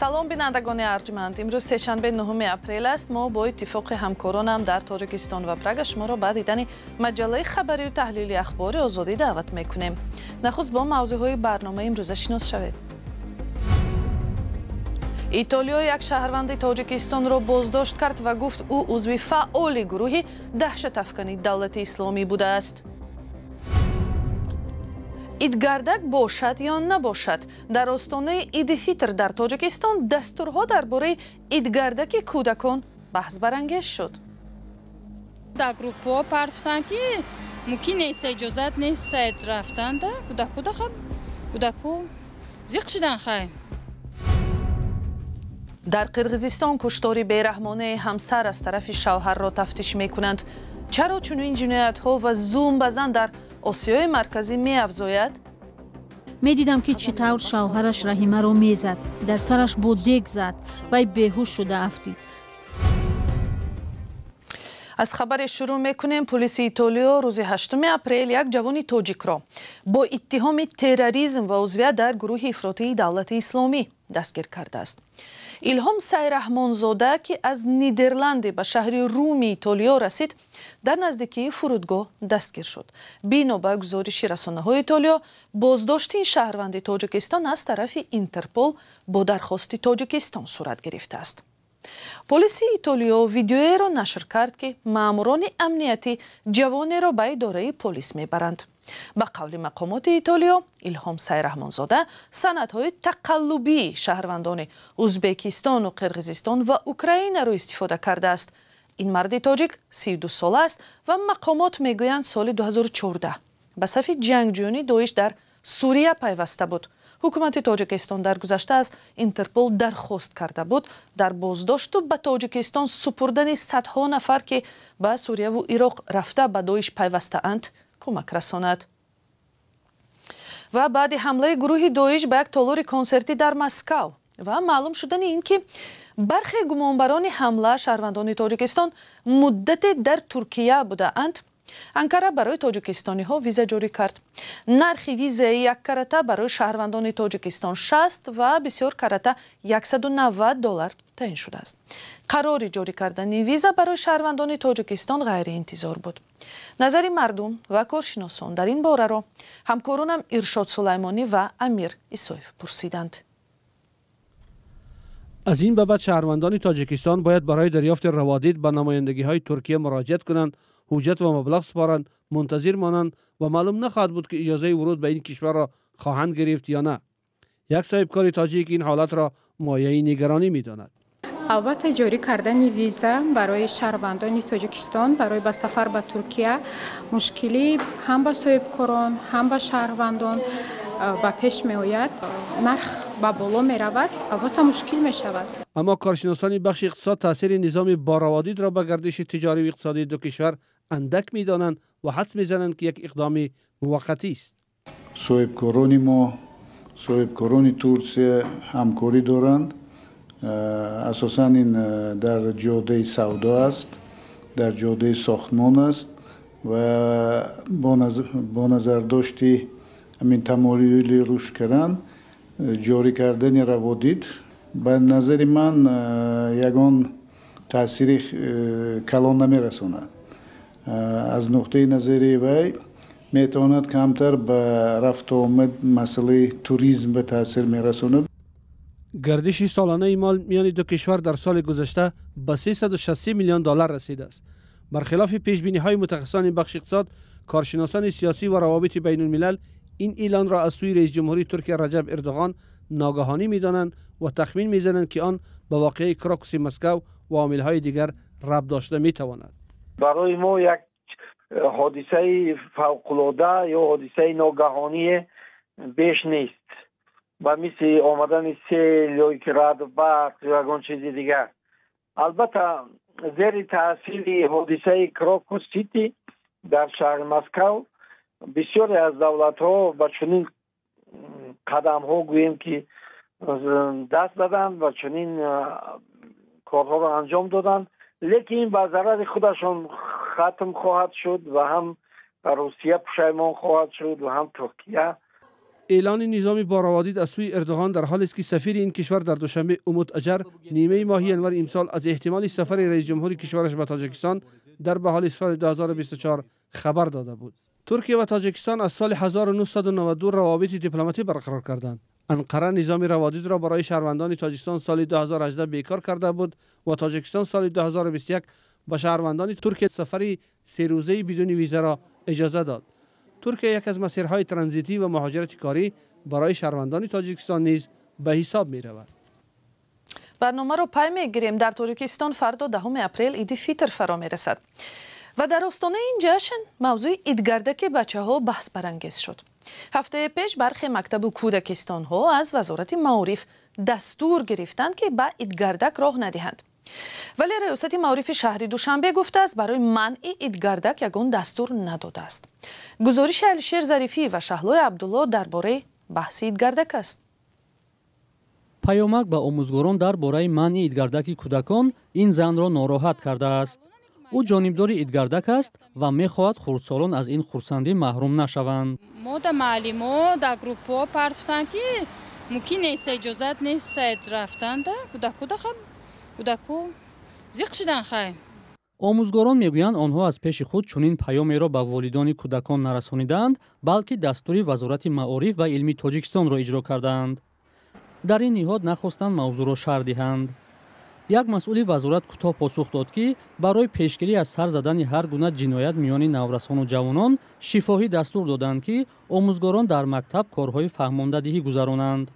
Салом, бинандагони арҷманд. Имрӯз сешанбе, 9 апрел аст. Мо бо иттифоқи ҳамкоронам дар Тоҷикистон ва Прага шуморо ба дидани маҷаллаи хабарию таҳлили Ахбори Озодӣ даъват мекунем. Нахуст бо мавзӯъҳои барномаи имрӯза шинос шавед. Итолиё як шаҳрванди Тоҷикистонро боздошт кард ва гуфт, ӯ узви фаъоли гурӯҳи даҳшатафкани Давлати Исломӣ будааст. Идгардак бошад ё набошад? Дар остонаи Иди Фитр дар Тоҷикистон дастурҳо дар бораи идгардаки кӯдакон баҳсбарангез шуд. Дар группҳо партуфтанд, ки мумкин нест, иҷозат нест рафтанда. Кӯдаку кӯдаку зиқ шидан, хай. Дар Қирғизистон куштори бераҳмонаи ҳамсар аз тарафи шавҳарро тафтиш мекунанд. Чаро чунин ҷиноятҳо ва зулм ба зан дар Осиёи Марказӣ меафзояд? Медидам, ки чӣ тавр шавҳараш Раҳимаро мезад, дар сараш бо дег зад. Вай беҳуш шуда афтид. Аз хабаре шурӯъ мекунем. Пулиси Итолиё рӯзи 8 апрел як ҷавони тоҷикро бо иттиҳоми терроризм ва узвият дар гурӯҳи ифротии Давлати Исломӣ дастгир кардааст. Илҳом Сайраҳмонзода, ки аз Нидерланди ба шаҳри Руми Итолиё расид, дар наздикии фурудгоҳ дастгир шуд. Бино ба гузориши расонаҳои Итолиё, боздошти ин шаҳрванди Тоҷикистон аз тарафи Интерпол бо дархости Тоҷикистон сурат гирифтааст. Полиси Итолиё видеоеро нашр кард, ки маъмурони амниятӣ ҷавонеро ба идораи полис мебаранд. Ба қавли мақомоти Итолиё, Илҳом Сайраҳмонзода санадҳои тақаллубии шаҳрвандони Узбекистону Қирғизистон ва Украинаро истифода кардааст. Ин марди тоҷик 32 сола аст ва мақомот мегӯянд, соли 2014 ба сафи ҷангҷӯёни Доиш дар Сурия пайваста буд. Ҳукумати Тоҷикистон дар гузашта аз Интерпол дархост карда буд, дар боздошту ба Тоҷикистон супурдани садҳо нафар, ки ба Сурияву Ироқ рафта, ба Доиш пайвастаанд, кӯмак расонад. Ва баъди ҳамлаи гурӯҳи Доиш ба як толори консертӣ дар Москав ва маълум шудани ин ки бархе гумонбарони ҳамла шаҳрвандони Тоҷикистон муддате дар Туркия будаанд, Анкара барои тоҷикистониҳо виза ҷорӣ кард. Нархи визаи яккарата барои шаҳрвандони Тоҷикистон 60 ва бисёр карата 190 доллар таъин шудааст. Қарори ҷорӣ кардани виза барои шаҳрвандони Тоҷикистон ғайриинтизор буд. Назари мардум ва коршиносон дар ин бораро ҳамкоронам Иршод Сулаймонӣ ва Амир Исоев пурсиданд. Аз ин ба баъд шаҳрвандони Тоҷикистон бояд барои дарёфти раводид ба намояндагиҳои Туркия муроҷиат кунанд, ҳуҷҷат ва маблағ супоранд, мунтазир монанд ва маълум нахоҳад буд, ки иҷозаи вуруд ба ин кишварро хоҳанд гирифт ё на. Як соҳибкори тоҷик ин ҳолатро мояи нигаронӣ медонад. Албатта, ҷорӣ кардани виза барои шаҳрвандони Тоҷикистон барои ба сафар ба Туркия мушкилӣ ҳам ба соҳибкорон, ҳам ба шаҳрвандон ба пеш меояд. Нарх ба боло меравад, албатта, мушкил мешавад. Аммо коршиносони бахши иқтисод таъсири низоми бораводидро ба гардиши тиҷориву иқтисодии ду кишвар андак медонанд ва ҳадс мезананд, ки як иқдоми муваққатист. Соҳибкорони мо, соҳибкорони Турсия ҳамкорӣ доранд. Асосан ин дар ҷодаи савдо аст, дар ҷодаи сохтмон аст ва бо назардошти ҳамин тамоюли рушд кардан, ҷорӣ кардани раводид, ба назари ман, ягон таъсири калон намерасонад. Аз нуқтаи назари вай метавонад камтар ба рафтуомад, масъалаи туризм ба таъсир мерасонад. Гардиши солонаи мол миёни ду кишвар дар соли гузашта ба 363 миллион доллар расидааст. Бархилофи пешбиниҳои мутахассисони бахши иқтисод, коршиносони сиёсӣ ва равобити байнулмилал ин эълонро аз сӯи раиси ҷумҳурии Туркия Раҷаб Эрдоғон ногаҳонӣ медонанд ва тахмин мезананд, ки он ба воқеаи Крокуси Москав ва омилҳои дигар рабт дошта метавонад. Барои мо як ҳодисаи фавқулода ё ҳодисаи ногаҳоние беш нест, ба мисли омадани сел ё ки раъду барқ ё ягон чизи дигар. Албатта, зери таъсири ҳодисаи Крокус Сити дар шаҳри Москав бисёре аз давлатҳо ба чунин қадамҳо, гӯем ки, даст заданд ва чунин корҳоро анҷом доданд, лекин ба зарари худашон хатм хоҳад шуд ва ҳам Русия пушаймон хоҳад шуд ва ҳам Туркия. اعلان نظام با روادید از سوی اردوغان در حالی است که سفیر این کشور در دوشنبه اومود اجر نیمه ماه ینور امسال از احتمال سفر رئیس جمهور کشورش به تاجیکستان در بهار سال 2024 خبر داده بود. ترکیه و تاجیکستان از سال 1992 روابط دیپلماتی برقرار کردند. انقره نظام روادید را برای شهروندان تاجیکستان سال 2018 بیکار کرده بود و تاجیکستان سال 2021 به شهروندان ترکیه سفر 3 روزه بدون ویزا را اجازه داد. ترکیه یک از مسیرهای ترانزیتی و مهاجرت کاری برای شهروندان تاجیکستان نیز به حساب می رود. برنامه رو پای میگیریم. در تاجیکستان فردا 10 اپریل عید فطر فرا میرسد و در آستانه این جشن موضوع عیدگردک بچه ها بحث برانگیز شد. هفته پیش برخی مکتب و کودکستان ها از وزارت معارف دستور گرفتند که به عیدگردک راه ندهند. ولی ریاست معارف شهر دوشنبه گفته است برای منع عیدگردک یگان دستور نداده است. گزارش علیشیر ظریفی و شهلای عبدالله درباره بحث عیدگردک است. پیامک به آموزگاران درباره منع عیدگردک کودکان این زن را ناراحت کرده است. او جانبدار عیدگردک است و میخواهد خردسالان از این خرسندی محروم نشوند. ما در معلم‌ها در گروپ‌ها پرتفتند که ممکن نیست، اجازت نیست رفتن کودکو زیق شدن خی. آموزگاران میگویند آنها از پیش خود چنین پیامی را به والدین کودکان نرسانیدند، بلکه دستور وزارت معارف و علمی تاجیکستان را اجرا کردند. در این نهاد نخواستند موضوع را شرح دهند. یک مسئول وزارت کوتاه پاسخ داد که برای پیشگیری از سر زدن هر گونه جنایت میان نورسان و جوانان شفاهی دستور دادند که آموزگاران در مکتب کارهای فهمانده‌دهی گذرانند.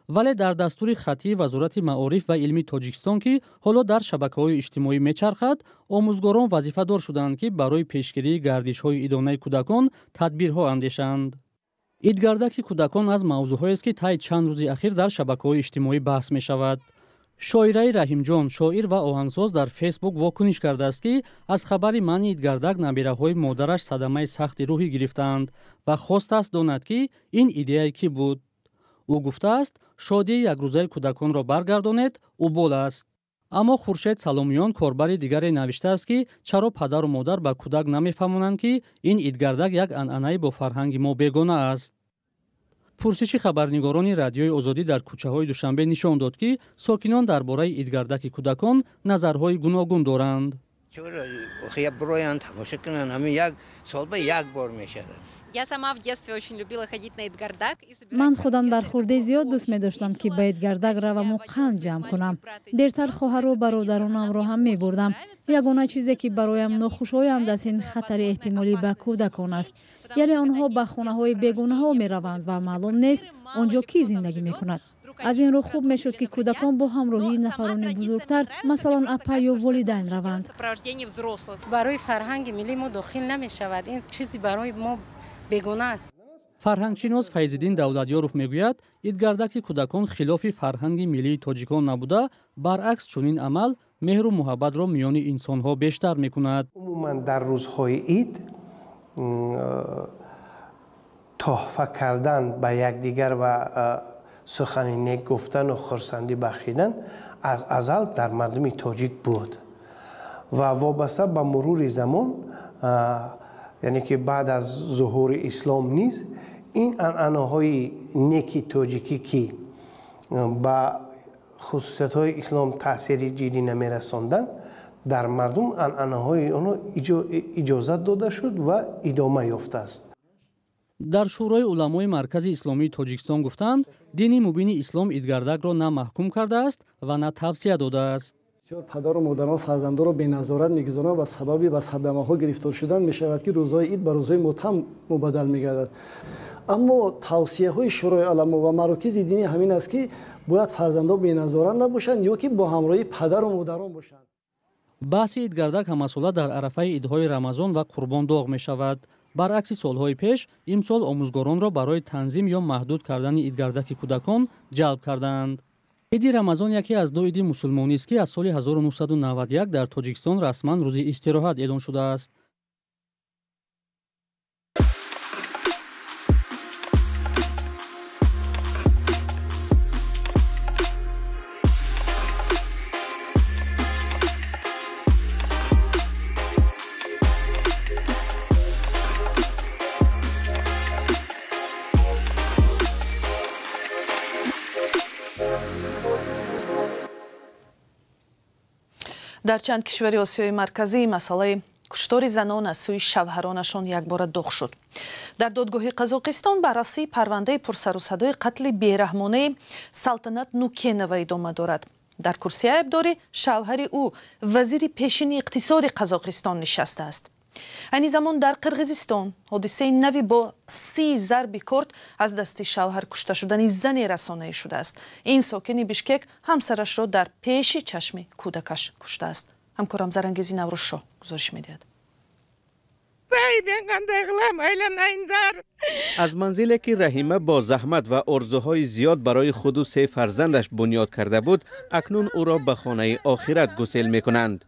ولی در دستور خطی وزارت معارف و علمی تاجیکستان که حالا در شبکه‌های اجتماعی میچرخد، آموزگاران وظیفه‌دار شدند که برای پیشگیری گردش‌های عیدانه کودکان تدبیرها اندیشند. عیدگردک کودکان از موضوعهایی است که طی چند روز اخیر در شبکه‌های اجتماعی بحث می‌شود. شاعره رحیمجان، شاعر و آهنگساز، در فیسبوک واکنش کرده است که از خبر منع عیدگردک نبیره‌های مادرش صدمه سخت روحی گرفتند و خواسته است داند که این ایده کی بود. او گفته است شادی یک روزه کودکان را برگردانید اوبال است. اما خورشید سلامیان، کاربر دیگری، نوشته است که چرا پدر و مادر به کودک نمیفهمانند که این عیدگردک یک عنعنه با فرهنگ ما بیگانه است. پرسش خبرنگاران رادیوی آزادی در کوچه های دوشنبه نشان داد که ساکنان درباره عیدگردک کودکان نظرهای گوناگون دارند. چرا برایند تماشا کنند؟ همین یک سال به یک بار میشه. من خودم در خورده زیاد دوست می داشتم که به عیدگردک روم و قند جمع کنم. دیرتر خواهر و برادرانم را هم می بردم. یگانه چیزی که برایم ناخوشایند است این خطر احتمالی به کودکان است. یعنی آنها به خانه های بیگانه ها می روند و معلوم نیست آنجا کی زندگی می کند. از این رو خوب می شد که کودکان با همراهی نفران بزرگتر، مثلا اپا یا والدین روند. برای فرهنگ ملی ما داخل نمی شود. این چیزی برای ما بیگانه است. فرهنگشناس فیض‌الدین دولتیاروف میگوید عیدگردک کودکان خلاف فرهنگ ملی تاجیکان نبوده، برعکس چنین عمل مهر و محبت را میان انسانها بیشتر میکند. عموما در روزهای عید تحفه کردن به یکدیگر و سخن نیک گفتن و خرسندی بخشیدن از ازل در مردم تاجیک بود و وابسته به مرور زمان، یعنی که بعد از ظهور اسلام نیز این عنعنه‌های نیکی تاجیکی که با خصوصیت‌های اسلام تاثیر جدی نمی‌رساندند، در مردم عنعنه‌های آنها اجازت داده شد و ادامه یافته است. در شورای علمای مرکز اسلامی تاجیکستان گفتند دین مبین اسلام عیدگردک را نه محکوم کرده است و نه توصیه داده است. بسیار پدر و مادران فرزندان را به نظارت میگذارند و سببی به صدمه ها گرفتار شدن میشود که روزهای عید به روزهای ماتم مبدل میگردد. اما توصیه های شورای علما و مراکز دینی همین است که باید فرزندان به نظارت نباشند یا که با همراهی پدر و مادران باشند. بحث عیدگردک همساله در عرفه عیدهای رمضان و قربان داغ میشود. برعکس سالهای پیش، امسال آموزگاران را برای تنظیم یا محدود کردن عیدگردک کودکان جلب کردند. عید رمضان یکی از دو عید مسلمانی است که از سال 1991 در تاجیکستان رسما روز استراحت اعلان شده است. Дар чанд кишвари Осиёи Марказӣ масъалаи куштори занон аз сӯи шавҳаронашон якбора доғ шуд. Дар додгоҳи Қазоқистон баррасии парвандаи пурсарусадои қатли бераҳмонаи Салтанат Нукенова идома дорад. Дар курсии айбдорӣ шавҳари ӯ, вазири пешини иқтисоди Қазоқистон нишастааст. Айни замон дар Қирғизистон ҳодисаи нави бо 30 зарби корд аз дасти шавҳар кушта шудани зане расонаӣ шудааст. Ин сокини Бишкек ҳамсарашро дар пеши чашми кӯдакаш куштааст. Ҳамкорам Зарангези Наврӯзшоҳ гузориш медиҳад. Аз манзиле ки Раҳима бо заҳмат ва орзуҳои зиёд барои худу се фарзандаш бунёд карда буд, акнун ӯро ба хонаи охират гусел мекунанд.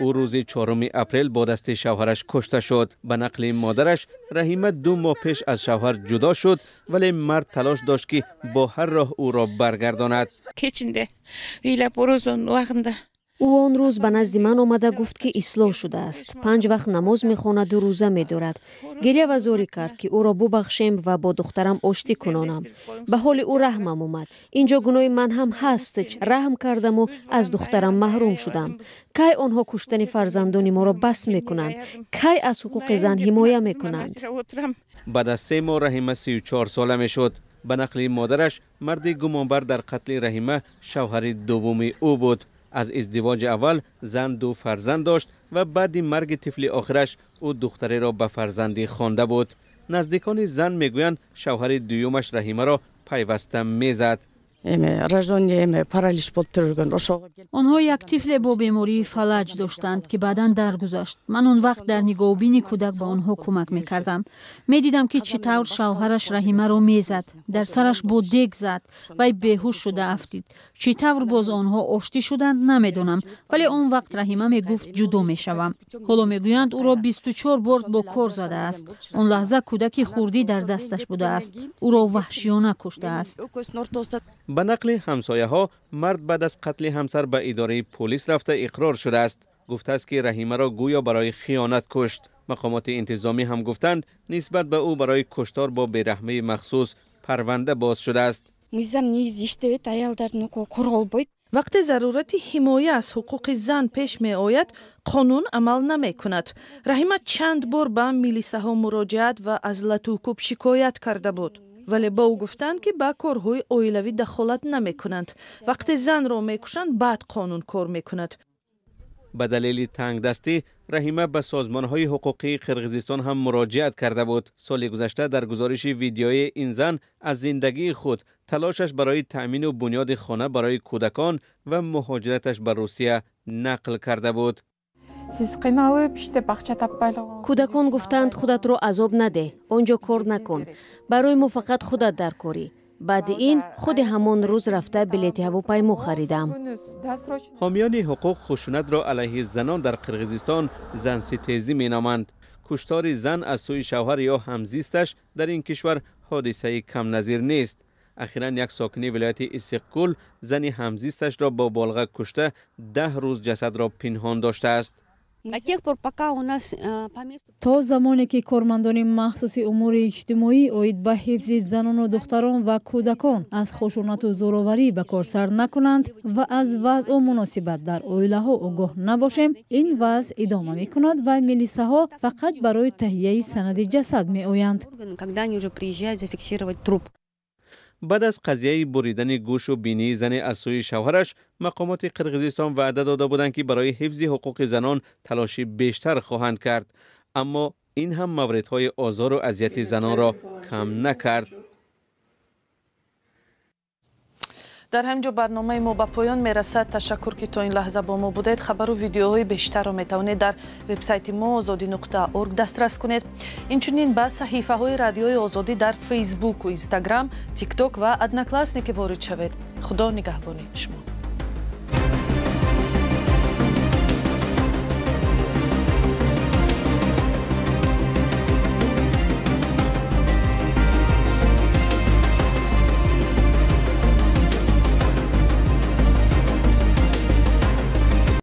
Ӯ рӯзи 4 апрел бо дасти шавҳараш кушта шуд. Ба нақли модараш, Раҳима 2 моҳ пеш аз шавҳар ҷудо шуд, вале мард талош дошт ки бо ҳар роҳ ӯро баргардонад. Ӯ он рӯз ба назди ман омада гуфт, ки ислоҳ шудааст, 5 вақт намоз мехонаду рӯза медорад. Гиря ва зорӣ кард, ки ӯро бубахшем ва бо духтарам оштӣ кунонам. Ба ҳоли ӯ раҳмам омад. Инҷо гуноҳи ман ҳам ҳаст. Раҳм кардаму аз духтарам маҳрум шудам. Кай онҳо куштани фарзандони моро бас мекунанд? Кай аз ҳуқуқи зан ҳимоя мекунанд? Баъд аз 3 моҳ Раҳима 34 сола мешуд. Ба нақли модараш, марди гумонбар дар қатли Раҳима шавҳари дуввуми ӯ буд. Аз издивоҷи аввал зан 2 фарзанд дошт ва баъди марги тифли охираш ӯ духтареро ба фарзандӣ хонда буд. Наздикони зан мегӯянд, шавҳари дуюмаш Раҳимаро пайваста мезад. Онҳо як тифле бо бемории фалаҷ доштанд, ки баъдан даргузашт. Ман он вақт дар нигоҳубини кӯдак ба онҳо кӯмак мекардам. Медидам, ки чӣ тавр шавҳараш Раҳимаро мезад, дар сараш бо дег зад, вай беҳуш шуда афтид. Чӣ тавр боз онҳо оштӣ шуданд, намедонам, вале он вақт Раҳима мегуфт ҷудо мешавам. Ҳоло мегӯянд, ӯро 24 бор бо кор задааст. Он лаҳза кӯдаки хурдӣ дар дасташ будааст. Ӯро ваҳшиёна куштааст. Ба нақли ҳамсояҳо, мард баъд аз қатли ҳамсар ба идораи полис рафта иқрор шудааст. Гуфтааст, ки Раҳимаро гӯё барои хиёнат кушт. Мақомоти интизомӣ ҳам гуфтанд, нисбат ба ӯ барои куштор бо бераҳмии махсус парванда боз шудааст. Вақте зарурати ҳимоя аз ҳуқуқи зан пеш меояд, қонун амал намекунад. Раҳима чанд бор ба милисаҳо муроҷиат ва аз латукӯб шикоят карда буд, вале ба ӯ гуфтанд, ки ба корҳои оилавӣ дахолат намекунанд. Вақте занро мекушанд, баъд қонун кор мекунад. Ба далели тангдастӣ Раҳима ба созмонҳои ҳуқуқии Қирғизистон ҳам муроҷиат карда буд. Соли гузашта дар гузориши видеои ин зан аз зиндагии худ, талошаш барои таъмину бунёди хона барои кӯдакон ва муҳоҷираташ ба Русия нақл карда буд. Кӯдакон гуфтанд, худатро азоб надеҳ, он ҷо кор накун, барои мо фақат худат дар корӣ. Баъди ин худи ҳамон рӯз рафта билети ҳавопаймо харидам. Ҳомиёни ҳуқуқ хушунатро алайҳи занон дар Қирғизистон занситезӣ меноманд. Куштори зан аз сӯи шавҳар ё ҳамзисташ дар ин кишвар ҳодисаи камназир нест. Ахиран як сокини вилояти Иссиқкул зани ҳамзисташро бо болға кушта 10 рӯз ҷасадро пинҳон доштааст. То замоне ки кормандони махсуси умури иҷтимоӣ оид ба ҳифзи занону духтарон ва кӯдакон аз хушунату зӯроварӣ ба кор сар накунанд ва аз вазъу муносибат дар оилаҳо огоҳ набошем, ин вазъ идома мекунад ва милисаҳо фақат барои таҳияи санади ҷасад меоянд. Баъд аз қазияи буридани гӯшу бинии зане аз сӯи шавҳараш, мақомоти Қирғизистон ваъда дода буданд, ки барои ҳифзи ҳуқуқи занон талоши бештар хоҳанд кард. Аммо ин ҳам мавридҳои озору азияти занонро кам накард. Дар ҳамин ҷо барномаи мо ба поён мерасад. Ташаккур, ки то ин лаҳза бо мо будед. Хабару видеоҳои бештарро метавонед дар вебсайти мо ozodi.org дастрас кунед. Инчунин ба саҳифаҳои радиои Озодӣ дар Фейсбуку, Инстаграм, Тикток ва Одноклассники ворид шавед. Худо нигаҳбони шумо.